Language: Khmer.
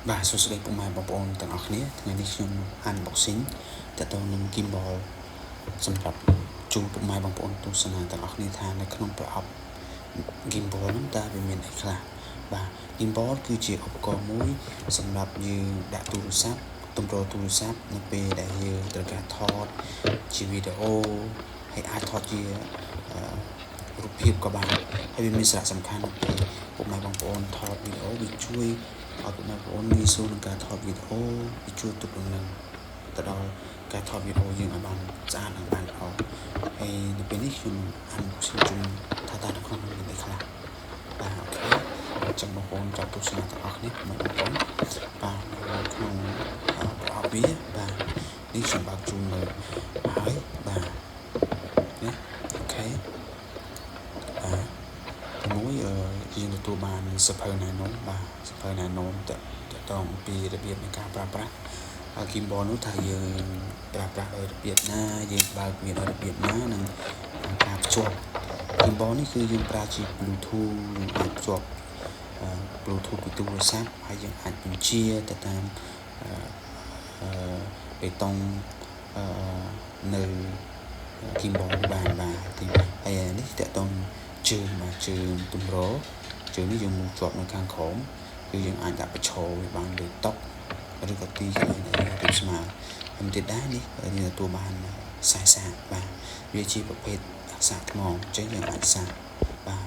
បាទសួស្តីពុកម៉ែបងប្អូនទាំងអស់គ្នាថ្ងៃនេះខ្ញុំ unboxing តទៅនឹង gimbal សម្រាប់ជូនពុកម៉ែបងប្អូនទស្សនាទាំងអស់គ្នាថានៅក្នុងប្រអប់ gimbal ហ្នឹងតើវាមានអីខ្លះបាទ gimbal គឺជាឧបករណ៍មួយសម្រាប់យើងដាក់ទូរស័ព្ទទម្រទូរស័ព្ទនៅពេលដែលយើងត្រូវការថតជាវីដេអូហើយអាចថតជារូបភាពក៏បានហើយវាមានសារៈសំខាន់នៅពេលពុកម៉ែបងប្អូនថតវីដេអូវាជួយឲ្យពុកម៉ែបងប្អូនងាយស្រួលក្នុងការថតវីដេអូវាជួយទប់លំនឹងទៅដល់ការថតវីដេអូយើងឲ្យបានស្អាតនិងបានល្អហើយនៅពេលនេះខ្ញុំ unboxing ជូនថាតើនៅក្នុងមានអីខ្លះបាទ OK អញ្ចឹងបងប្អូនចាប់ទស្សនាទាំងអស់គ្នាពុកម៉ែបងប្អូនបាទនៅក្នុងប្រអប់វាបាទនេះខ្ញុំបើកជូនមើលហើយបាទនេះ OK បាទទីមួយយើងទទួលបានសៀវភៅណែនាំបាទសៀវភៅណែនាំតកតងពីរបៀបនៃការប្រើប្រាស់ gimbal នោះថាយើងប្រើប្រាស់ដោយរបៀបណាយើងបើកវាដោយរបៀបណានិងការភ្ជាប់ gimbal នេះគឺយើងប្រើជា Bluetooth យើងអាចភ្ជាប់ Bluetooth ពីទូរស័ព្ទហើយយើងអាចបញ្ជាទៅតាមអឺបេតុងអឺនៅ gimbal នេះបានបាទទីហើយនេះតកតងជើងបាទជើងទម្រជើងនេះយើងមកជាប់នៅខាងក្រោមគឺយើងអាចដាក់បញ្ឈរវាបានលើតុឬក៏ទីកន្លែងដែលរៀបស្មើហើយទៀតដែរនេះយើងទទួលបានខ្សែសាកបាទវាជាប្រភេទសាកថ្មអញ្ចឹងយើងអាចសាកបាទ